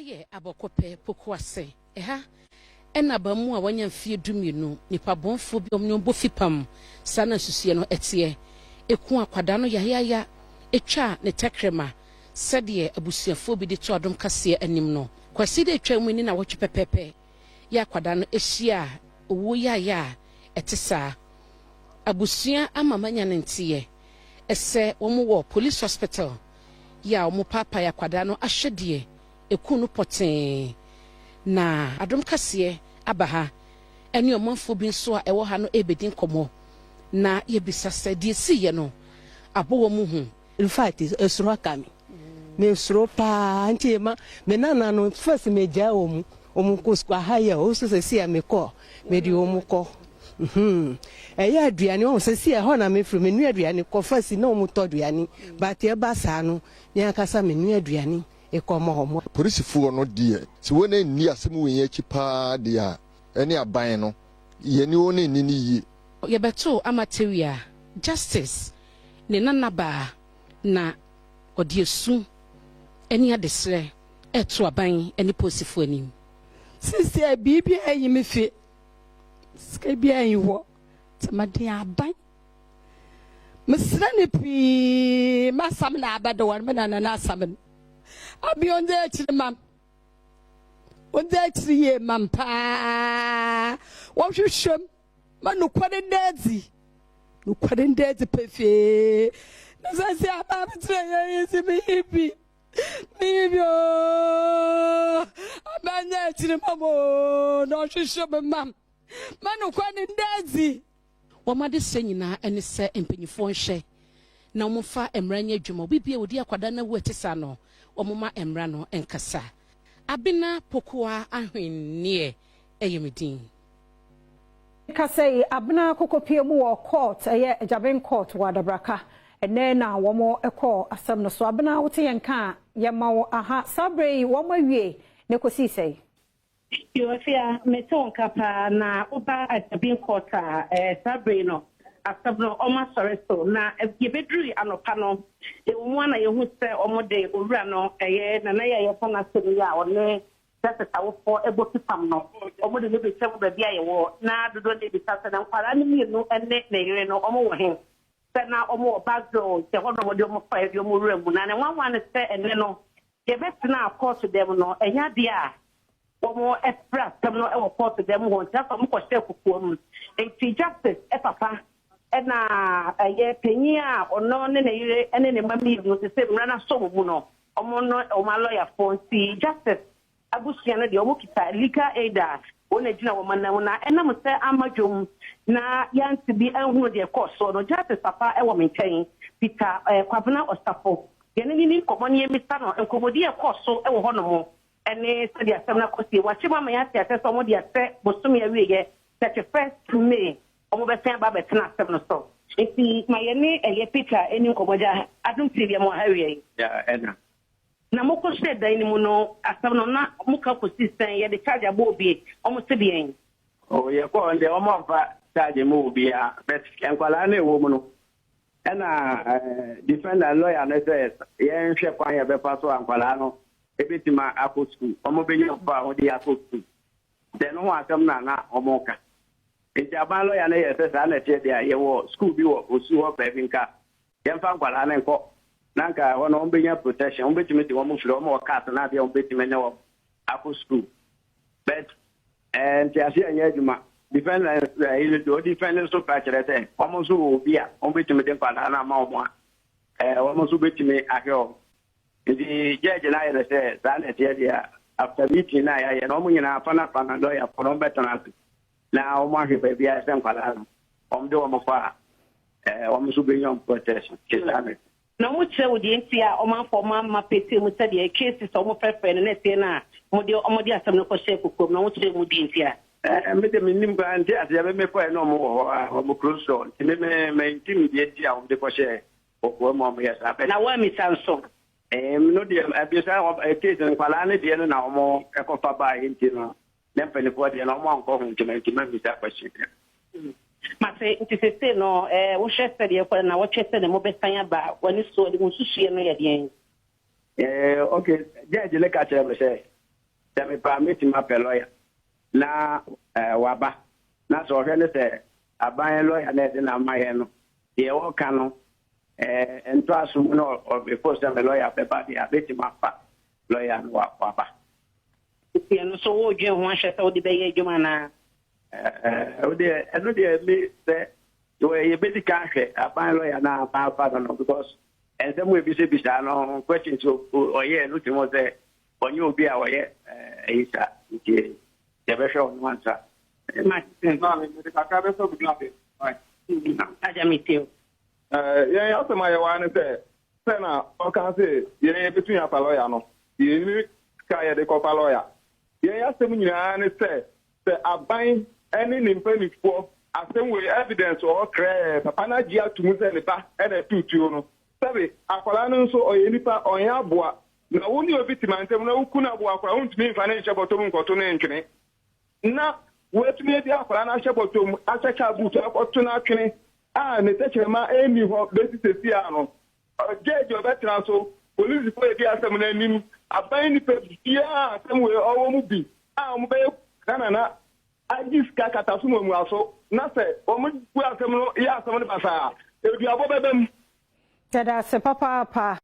yɛ Abɔkɔpɛ Pokuase. Ɛha na abaamua a wanya mfeɛ 12, nipa bɔnfoɔ bi a wɔne wɔn bɔ fipam, saa na nsusuiɛ no teɛ, ɛku akwadaa no yayaaya, ɛtwaa ne tɛkrɛma sɛdeɛ abusuafoɔ bi de to adom kaseɛ anim no. Kwasida a ɛtwaam yi ne nnawɔtwe pɛpɛɛpɛ yɛ akwadaa no hyiaa owuo yaaya a ɛte saa. Abusua ama manya no nteɛ sɛ wɔn wɔ Police Hospital yɛ a wɔn paapae akwadaa no ahwɛdeɛ ɛkuu no pɔtee. Na adom kaseɛ aba ha ɛne ɔmanfoɔ bi nso a ɛwɔ ha no ɛrebɛdi nkɔmmɔ na yɛbisa sɛ deɛ ɛsiiɛ no abɔ wɔn hu. In fact, esuro aka me. Mesuro paa nti ma me nana no first megyaa wɔn wɔn kɔ sukuu aha yɛ o so sɛsi a mekɔ mede wɔn kɔ ɛyɛ aduane wɔn sɛsi ɛhɔ na mefiri menua aduane kɔ first na wɔn tɔ aduane but ɛba saa no me ankasa menua aduane ekɔ ma wɔn. Polisifoɔ no deɛ, sɛ wɔn anni asɛm wei akyi paa deɛ a, ɛne aban no, yɛne wɔn anni no yie. Yɛbɛtoo Amatewia Justice ne nanabaa na ɔde esu ne adesrɛ reto aban ne polisifo anim. Sesei biribiara nyi me fi, sika biara nyi hɔ, nti mede aban. Mesrɛ no pii, m'asɛm na abɛda hɔ no, me nana n'asɛm no. Abea ɔndzi akyiri ma m', ɔndzi akyiri yie ma m' paa. Wɔhwehwɛ m' ma nokwar nda edzi, nokwar nda edzi pefee. Na sɛsɛ aba abɛtsena hɛn yi dze, minnyi bi, minnyi bi oo. Aba ndzi akyiri ma m' oo, na ɔhwehwɛ me ma m' ma nokwar no nda edzi. Wɔn adesrɛ nyinaa ne sɛ mpanimfoɔ nhwɛ na wɔmfa mmara nyɛ adwuma. Obi biara a ɔdi akwadaa no awu a ɛte saa no, wɔmma mmara no nkasa. Abena Pokuaa Ahwenneɛ yɛ me din. Kasa yi, Abena kɔkɔpie mu wɔ court, ɛyɛ Agyabeng court wɔ Adabraka. Ɛnnɛ na wɔn kɔɔ asɛm no so. Abena, wote yɛn nka a, yɛma wo aha. Saa berɛ yi, wɔn awie na ɛkɔsii sɛn? Yo, Afia, mete wo nka paa, na woba Agyabeng court a, eh, saa bere yi no, asɛm no, wɔasɔre so. Na yɛbɛdurui anɔpa no, yɛwɔ mu a na yɛhu sɛ wɔde owura no, ɛyɛ Nana yi a yɛka n'asɛm yi a ɔne Justice awofoɔ bɔ fipam no, wɔde no bɛtwam baabi a yɛwɔ. Na dodoɔ no rebisa sɛ, na nkwadaa no mmienu ne ne yere no, wɔwɔ he? Sɛ na wɔwɔ Basel, sɛ hɔ na wɔde wɔn faeɛ de wɔn wuraa mu. Na ne nwanwa ne sɛ ɛnnɛ no, Yɛbɛtenaa kɔɔto dan mu no, ɛnyɛ adeɛ a wɔfrɛ asɛm no wɔ kɔɔto dan mu hɔ, nti afei wɔkɔhyɛɛ kokoa mu. Nti Justice papa na ɛyɛ panyin a ɔno ne ne yere ne ne mma mmienu sese mmara no asɔ wɔn mu no, wɔn ne wɔn alɔyafoɔ. Nti Justice abusua no deɛ wɔkita legal aid a wɔn na gyina wɔn anan mu. Na ɛnam sɛ amma dwom na yɛante bi anhunu deɛ ɛkɔɔ soɔ no, Justice papa wɔ me nkyɛn, Peter Kwabena Osafo. Yɛne no nni nkɔmmɔ na yɛmmisa no nkɔmmɔdi a ɛkɔɔ so wɔ hɔnom ne sɛdeɛ asɛm no akɔsie. Wɔakyɛ mu ama yɛate aseɛ sɛ wɔde ahyɛ bosome awieeɛ, 31st May, wɔbɛsan aba abɛtena asɛm no so. Enti ma yɛne ɛyɛ Peter nni nkɔmmɔ. Agya, Adom TV yɛ mo ha awia yi. Yeah, ɛna. Na mokɔhyɛɛ dan no mu no, asɛm no, na moka kɔsii sɛn? Yɛde charge abɔ obi, wɔn se deɛn? Oh, yɛkɔɔ hɔ no deɛ, wɔn amfa charge mma obiara, but nkwadaa no a ɛwɔ mu no, Ɛna defender lawyer no sɛ yɛnhwɛ kwan yɛbɛfa so a nkwadaa no ebetumi akɔ sukuu, wɔn bɛnya mfa a wɔde akɔ sukuu. Nti ɛno ho asɛm na na wɔn ka. Nti aban lawyer no yɛ sɛ saa na ɛteɛ deɛ a, yɛwɔ sukuu bi wɔ Osu hɔ baabi nka yɛmfa nkwadaa no nkɔ na nka ɛhɔ no wɔn bɛnya protection, wɔn bɛtumi de wɔn firi wɔn wɔ cars na adeɛ wɔn bɛtumi ne wɔn akɔ sukuu. But Ɛɛ, ntease nyɛ adwuma. Defendant ɛyi no deɛ ɔdefend nso ka kyerɛ sɛ wɔn nso wɔ obi a wɔbɛtumi de nkwadaa no ama wɔn a ɛɛ wɔn nso bɛtumi ahwɛ wɔn. Nti judge no ayɛ no sɛ saa na ɛteɛ deɛ a after meeting no a yɛayɛ no wɔn nyinaa afa no afa no lɔyafoɔ no wɔbɛtena ase na wɔn ahwɛ baabi a ɛsɛ nkwadaa no wɔn de wɔn kɔ a ɛɛ wɔn nso bɛnya wɔn protection. Nti saa na ɛte. Na wɔkyerɛ wo deɛ nti a ɔmanfoɔ a wɔamma petee mu sɛdeɛ cases a wɔfrɛfrɛɛ no na ɛteɛ no a wɔde wɔde asɛm no kɔhyɛɛ kokoam no, wɔkyerɛɛ mu deɛ nti a. Ɛɛ, me de mennim koraa, nte aseɛ, me mekɔɛ na wɔn wɔ hɔ a, wɔn close door, nti me me mentim deɛ nti a wɔde kɔhyɛɛ kokoam a wɔyɛ saa, but. Na woammisa nso? Ɛɛ, no deɛ, ɛbisa, case no, nkwadaa no deɛ no na wɔn kɔfa baeɛ nti no, Ne mpaninfoɔ deɛ no ɔmo ankɔ ho nti mantumi ammisa question biara. Mate, nti seesei no eh, wohwɛ sɛdeɛ ɛkɔ no na wɔtwɛ sɛdeɛ mobɛsan aba a, w'ani so de wo nsusuiɛ no yɛ deɛn? Eh, ok, judge no ka kyerɛɛ me sɛ Sɛ mepɛ a mɛtumi apɛ lɔya na waba na sɛ ɔhwɛ no sɛ aban lɔya na ɛde no ama yɛn no, deɛ ɔka no ntɔ aso mu na ɔbefo sɛ me lɔya bɛba deɛ a, mɛtumi afa lɔya no waba. Nti ɛno nso wodwen ho ahwɛ sɛ wode bɛyɛ adwuma anaa? Ɛɛ, ɛno deɛ me sɛ yɛbɛdi kan ahwɛ aban lɔya na aban afa no no because nsɛm a ebisabisa no, questions ɔyɛɛ no tumi sɛ ɔnyɛ obi a ɔyɛ ɛyi sa, nti yɛbɛhwɛ ɔno ansa. Maame, mede kakra bɛsɛ obi ade. Agya, metie o. Yɛn asɛm a yɛwɔ ne sɛ na ɔka sɛ yɛn yɛbɛtumi afa lɔya no, yɛni sika yɛde kɔfa lɔya. Yɛn asɛm nyinaa ne sɛ aban ne ne mpanimfoɔ, asɛm wei, evidence wɔ hɔ krɛɛ, papa no agye ato mu sɛ ne ba ɛna ɛtutuo no. Sɛbe, akwadaa no nso ɔyɛ nipa, ɔnyɛ aboa, na wo ne obi te mantam na woku no aboa koraa, wontumi mfa ne nhyɛ bɔtɔ mu nkɔto ne ntwene, na wɔatumi adi akwadaa no ahyɛ bɔtɔ mu, ahyɛ kaa boot, akɔto no atwene a ne tɛkyerɛma ɛnni hɔ bɛsi sɛsi a no gyɛɛgye ɔbɛtena so, polisifoɔ edi asɛm no anim, aban nipa biara, asɛm wei ɔwɔ mu bi a wɔn bɛyɛ Ghana agye sika kata so mu aso na sɛ wɔn bu asɛm no yɛ asɛm no basaa, eduabɔ bɛbɛ mu. Yɛda ase papaapa.